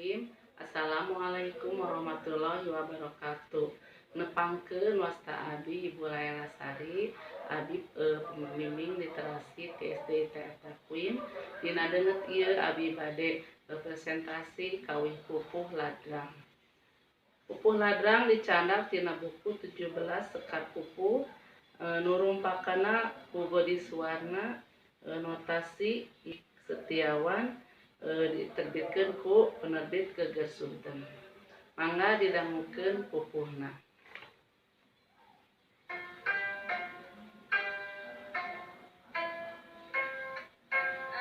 Bismillahirrahmanirrahim. Assalamualaikum warahmatullahi wabarakatuh. Nepangkeun wasta abi Ibu Laela Sari, abi pembimbing literasi ti SD IT Taqwim. Dina deungeut ieu abi bade presentasi kawih Pupuh Ladrang. Pupuh Ladrang dicandak tina buku 17 Sekar Pupuh, nu rumpakana ku Godi Suwarna, notasi Setiawan, diterbitkeun ku penerbit Geger Sunten. Mangga didangukeun pupuhna.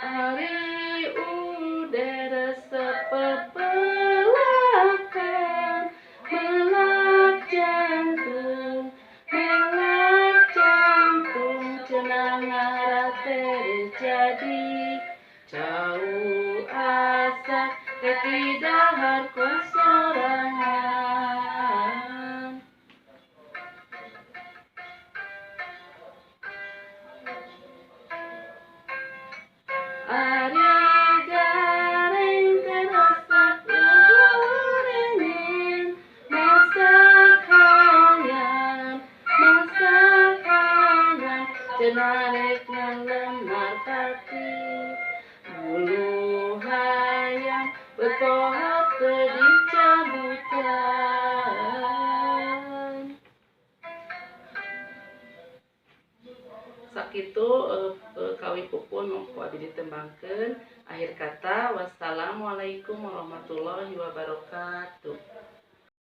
Ari udara sepepelakan melak jantung cenah ngarate jadi cau asak ketidahar kosorangan. Ari gareng terasa gorengan masak hayam cenah rek ngalem marpati bulu hayam berpohot teu dicabutan. Sakitu kawih pupuh nu ku abi ditembangkeun. Akhir kata, wassalamualaikum warahmatullahi wabarakatuh.